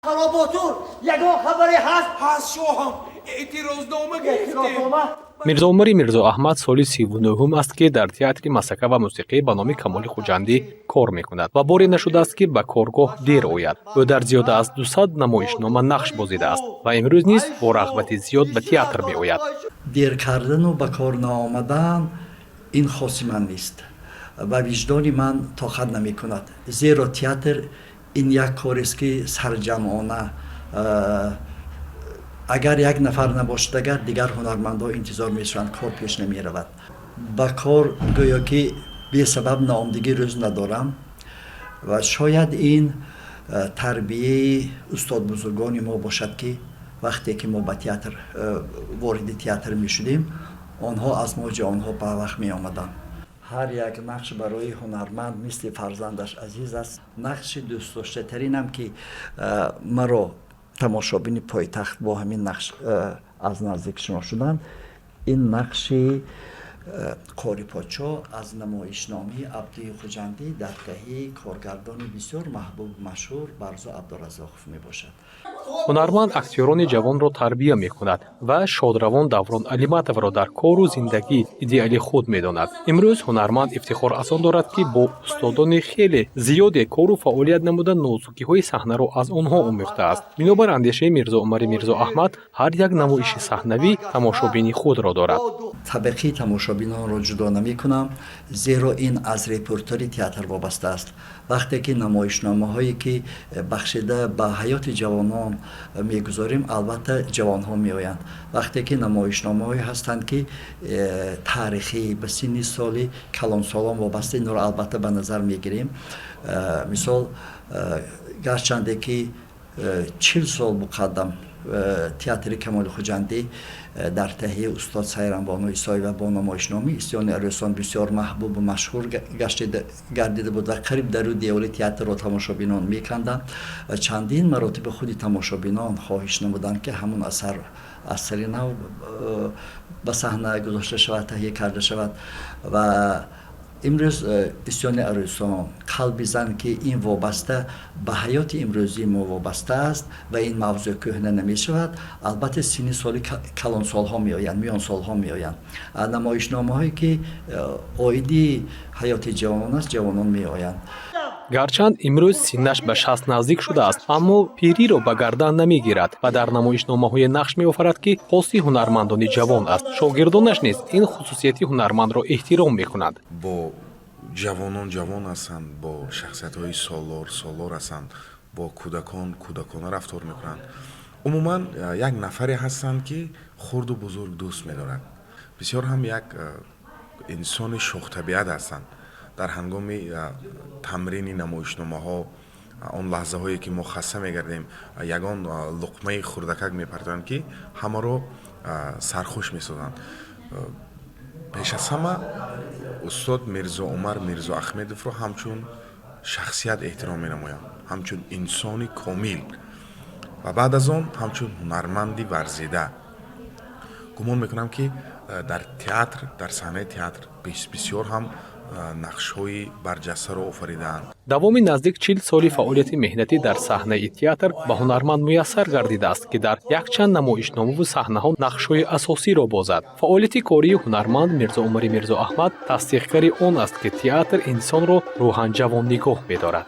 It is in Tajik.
Хароботур, ягон хабаре ҳаст? Ҳаст, шоҳам, эътирознома гирифтем. Эътирознома? Мирзоумари Мирзоаҳмад соли 39-ум аст, ки дар театри масхара ва мусиқӣ ба номи Камоли Хуҷандӣ кор мекунад ва боре нашудааст, ки ба коргоҳ дер ояд. Ӯ дар зиёда аз 200 намоишнома нақш бозидааст ва имрӯз низ бо рағбати зиёд ба театр меояд. Дер кардану ба кор наомадан ин хоси ман нест ва виҷдони ман тоқат намекунад, зеро театр ин як корест, ки сарҷамъона агар як нафар набошад, агар дигар ҳунармандҳо интизор мешаванд, кор пеш намеравад. Ба кор гӯё ки бесабаб наомдагӣ рӯз надорам ва шояд ин тарбияи устодбузургони мо бошад, ки вақте ки мо ба театр вориди театр мешудем, онҳо аз мо ҷавонҳо ба вақт меомаданд. Ҳар як нақш барои ҳунарманд мисли фарзандаш азиз аст. Нақши дӯстдоштатаринам, ки маро тамошобини пойтахт бо ҳамин нақш аз наздик шинос шуданд, ин нақши Қори Подшоҳ аз намоишномаи Абдуи Хуҷандӣ дар таҳияи коргардони бисёр маҳбубу машҳур Барзу Абдуразоқов мебошад. Ҳунарманд актёрони ҷавонро тарбия мекунад ва шодравон Даврон Алиматовро дар кору зиндагӣ идеали худ медонад. Имрӯз ҳунарманд ифтихор аз он дорад, ки бо устодони хеле зиёде кору фаъолият намуда, нозукиҳои саҳнаро аз онҳо омӯхтааст. Бинобар андешаи Мирзоумари Мирзоаҳмад, ҳар як намоиши саҳнавӣ тамошобини худро дорад. Табақаи тамошобинонро ҷудо намекунам, зеро ин аз репертуари театр вобаста аст. Вақте ки намоишномаҳое, ки бахшида ба ҳаёти ҷавонон мегузорем, албатта, ҷавонҳо меоянд. Вақте ки намоишномаҳое ҳастанд, ки таърихӣ, ба синни соли калонсолон вобаста, инро албатта ба назар мегирем. Мисол, гарчанде ки 40 сол муқаддам театри Камоли Хуҷандӣ дар таҳияи устод Сайрамбону Исоева бо намоишномаи «Исёни арӯсон» бисёр маҳбубу машҳур гардида буд ва қариб дару девори театрро тамошобинон меканданд ва чандин маротиба худи тамошобинон хоҳиш намуданд, ки ҳамон асар аз сари нав ба саҳна гузошта шавад, таҳия карда шавад. Ва имрӯз «Исёни арӯсон», «Қалби зан», ки ин вобаста ба ҳаёти имрӯзии мо вобаста аст ва ин мавзӯъ кӯҳна намешавад, албатта, синни соли калонсолҳо меоянд, миёнсолҳо меоянд. Намоишномаҳое, ки оиди ҳаёти ҷавонон аст, ҷавонон меоянд. Гарчанд имрӯз синнаш ба 60 наздик шудааст, аммо пириро ба гардан намегирад ва дар намоишномаҳое нақш меофарад, ки хоси ҳунармандони ҷавон аст. Шогирдонаш низ ин хусусияти ҳунармандро эҳтиром мекунанд. Бо ҷавонон ҷавон ҳастанд, бо шахсиятҳои солор солор ҳастанд, бо кӯдакон кӯдакона рафтор мекунанд. Умуман, як нафаре ҳастанд, ки хурду бузург дӯст медорад. Бисёр ҳам як инсони шохтабиат ҳастанд. Дар ҳангоми тамрини намоишномаҳо, он лаҳзаҳое, ки мо хаста мегардем, ягон луқмаи хурдакак мепартоянд, ки ҳамаро сархуш месозанд. Пеш аз ҳама устод Мирзоумар Мирзоахмедовро ҳамчун шахсият эҳтиром менамоям, ҳамчун инсони комил ва баъд аз он ҳамчун ҳунарманди варзида. Гумон мекунам, ки дар театр, дар саҳнаи театр бисёр ҳам нақшҳои барҷастаро офаридаанд. Давоми наздик 40 соли фаъолияти меҳнатӣ дар саҳнаи театр ба ҳунарманд муяссар гардидааст, ки дар якчанд намоишномаву саҳнаҳо нақшҳои асосиро бозад. Фаъолияти кории ҳунарманд Мирзоумари Мирзоаҳмад тасдиқгари он аст, ки театр инсонро рӯҳан ҷавон нигоҳ медорад.